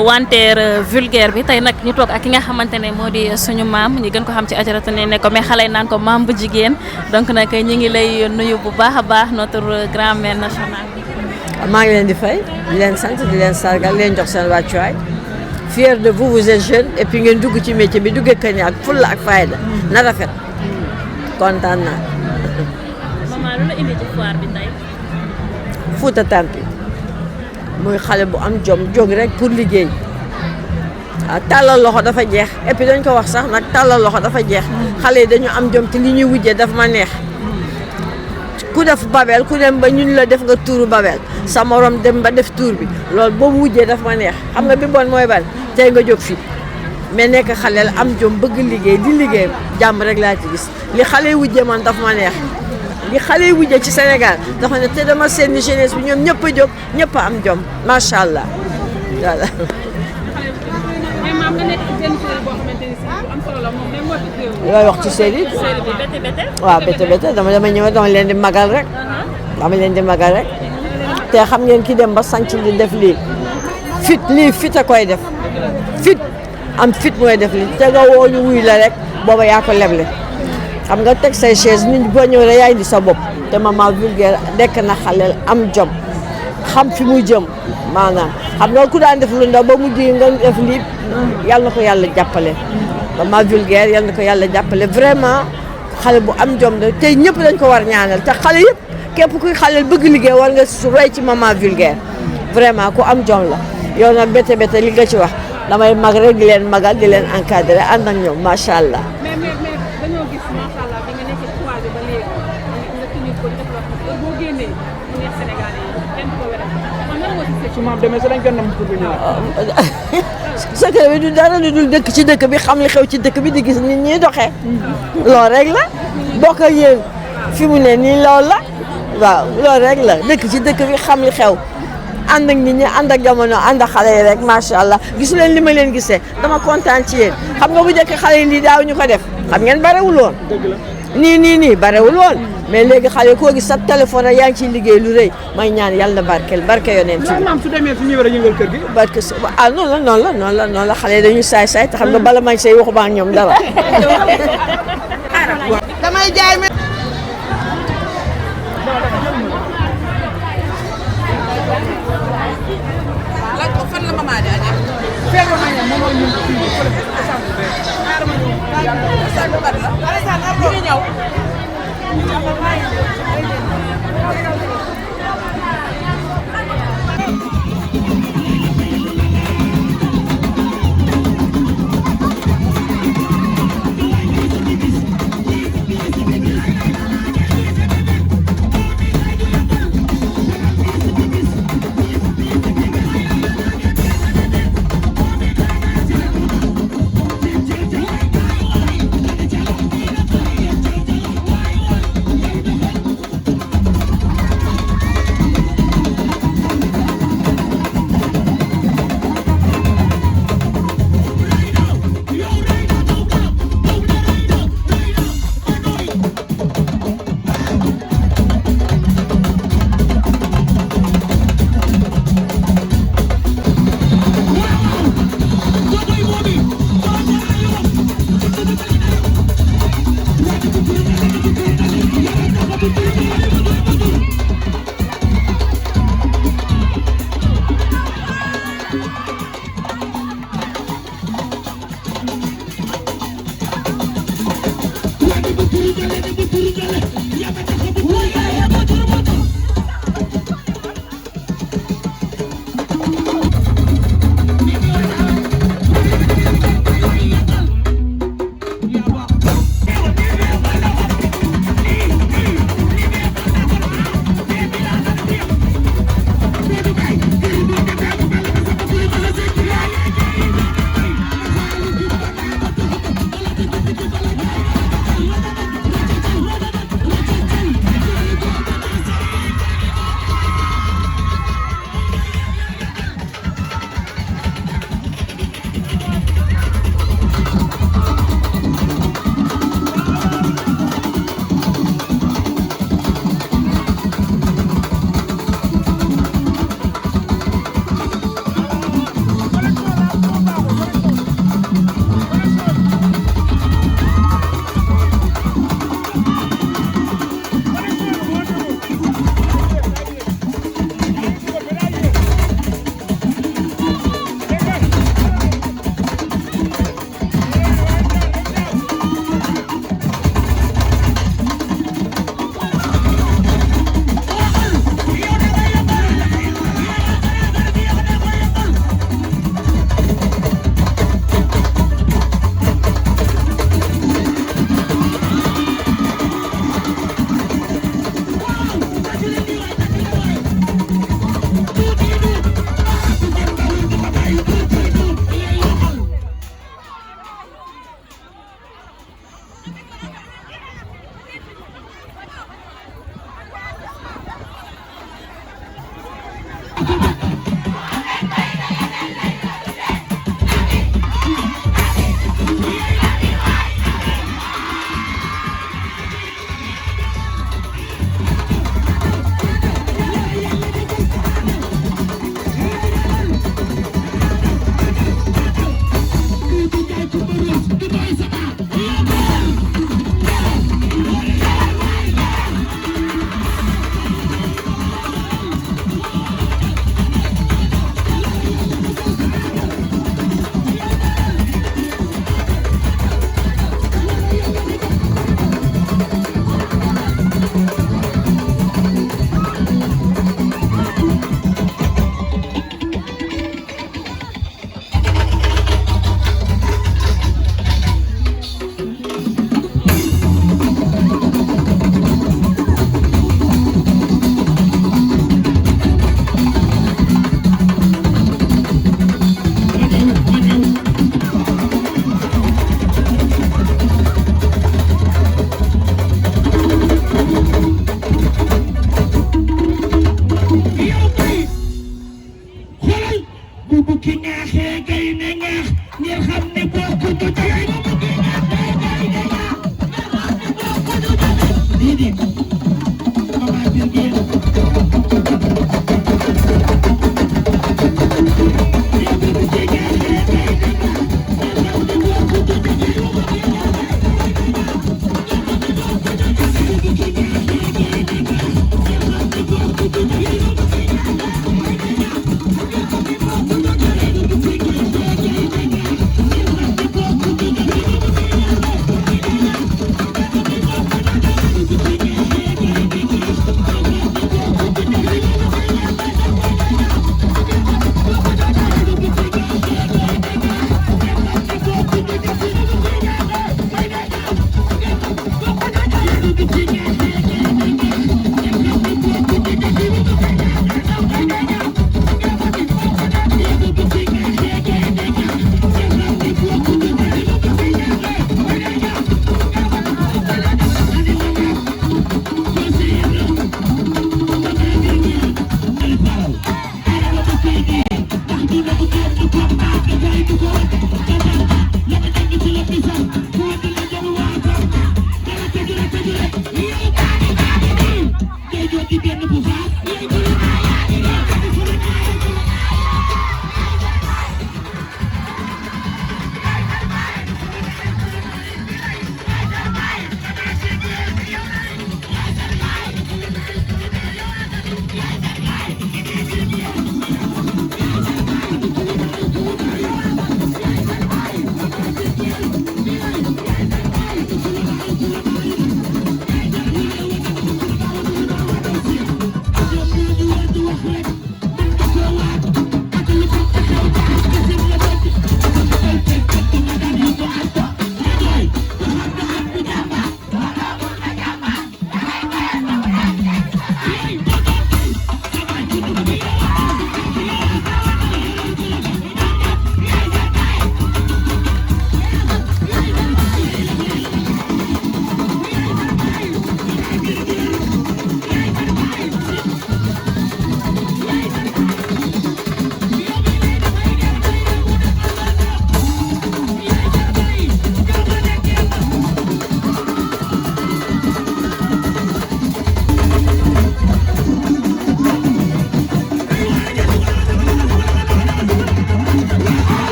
wanteer vulgaire bi tey nag ñu toog ak ki nga xamante ne moo di suñu maam ñu gën ko xam ci Ajaratu ne ko mais xale yi naan ko maam bu jigéen donc nag ñi ngi lay nuyu bu baax a baax notre grand-mère nationale. maa ngi leen di fay di leen sant di leen sargal leen jox seen wàccuwaay fier de vous vous êtes jeune et puis ngeen dugg ci métier bi duggee kañ ak fulla ak fayda na rafet kontaan naa. maman lu la indi ci foire bi tey. Fouta Tampi muy xale bu am jom jóg rek pour liggéey waaw tàllal loxo dafa jeex et puis dañ ko wax sax nag tàllal loxo dafa jeex xale yi dañu am jom te li ñuy wujjee dafa ma neex ku def babel ku dem ba ñun la def nga tuuru babel sa morom dem ba def tuur bi loolu boobu wujjee dafa ma neex xam nga bi bon mooy ban tey nga jóg fi mais nekk xaleel am jom bëgg liggéey di liggéey jàmm rek laa ci gis li xale yi wujjee man dafa ma neex li xale yi wujjee ci Sénégal dafa ne te dama seen jeunesse bi ñoom ñëpp a jóg ñëpp a am jom macha allah voilà. looy wax ci série waaw bete bete dama ñëw dama leen di magal rek dama leen di magal rek te xam ngeen ki dem ba sanc di def lii fit a koy def fit am fit mooy def lii te nga woo ñu wuy la rek booba yaa ko leble xam nga teg say chaise nit boo ñëw rek yaa indi sa bopp te maman vulgaire nekk na xaleel am jom xam fi muy jëm maanaam xam nga ku daan def lu ndaw ba mujj nga def lii yàlla na ko yàlla jàppale maman vulgaire yàlla na ko yàlla jàppale vraiment xale bu am jom la tey ñëpp dañ ko war ñaanal te xale yëpp képp kuy xaleel bëgg liggéey war nga roy ci maman vulgaire vraiment ku am jom la yow nag bete bete li nga ci wax damay mag rek di leen magal di leen encadré ànd ak ñoom macha allah. dañoo gis macha allah bi nga nekkee ci toile bi ba léegi nga tenir ko def la boo génnee mu neex Sénégal yi kenn du ko wéral man nan nga gisee. su ma demee sax dañ ko nam pour ñu secret bi du dara lu dul dëkk ci dëkk bi xam li xew ci dëkk bi di gis nit ñi doxee loolu rek la bokk ak yéen fi mu ne nii loolu la waaw loolu rek la dëkk ci dëkk bi xam li xew ànd ak nit ñi ànd ak jamono ànd ak xale yi rek macha allah gisu leen li ma leen gisee dama kontaan ci yéen xam nga bu njëkk xale yi lii daaw ñu ko def xam ngeen barewul woon nii barewul woon mais léegi xale koo gis sa téléphone rek yaa ngi ciy liggéey lu rëy may ñaan yàlla na barke yonent bi. maam su demee su ñëwee rek yëngal kër gi. barke noonu la xale yi dañuy saay te xam nga bala mañ say waxu ba ak ñoom dara. damay jaay me. laaj ko fan la maman di añee. fekk ma ñam moom mooy ñun fii fële xaaral ma ñëw. Alassane Ba la. Alassane am na ñëw.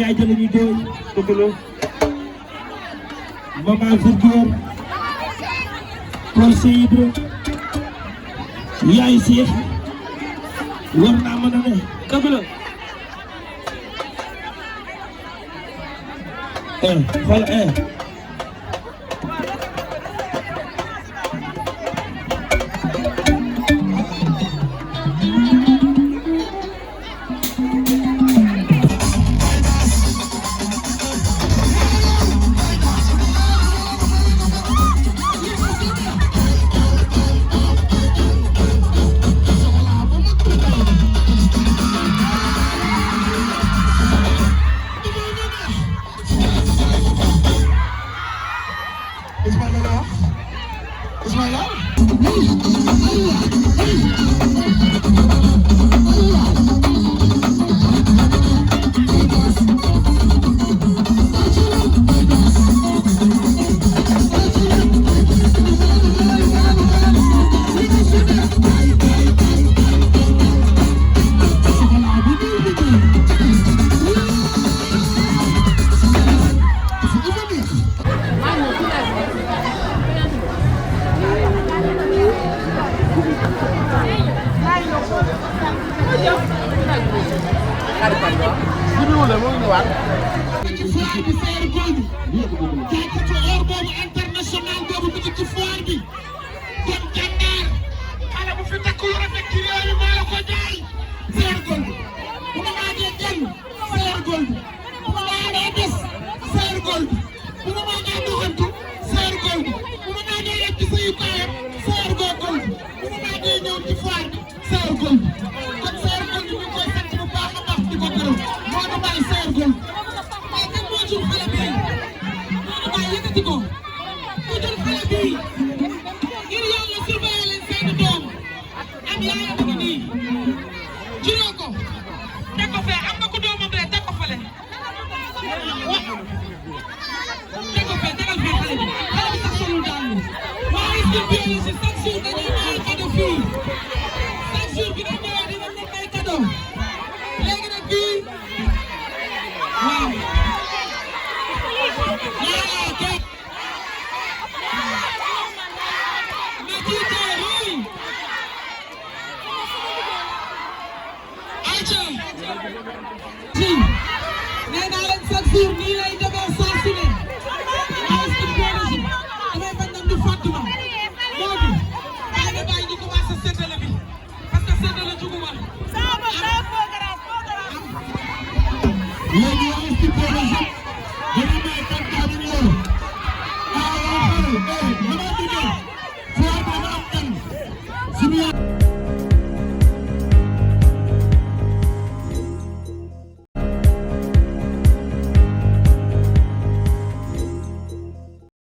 yaay jël ñu doy dëgg la maman Virgor Paul Seydou yaay Seex war naa mën a ne dëgg la xool nee naa leen chaque jour nii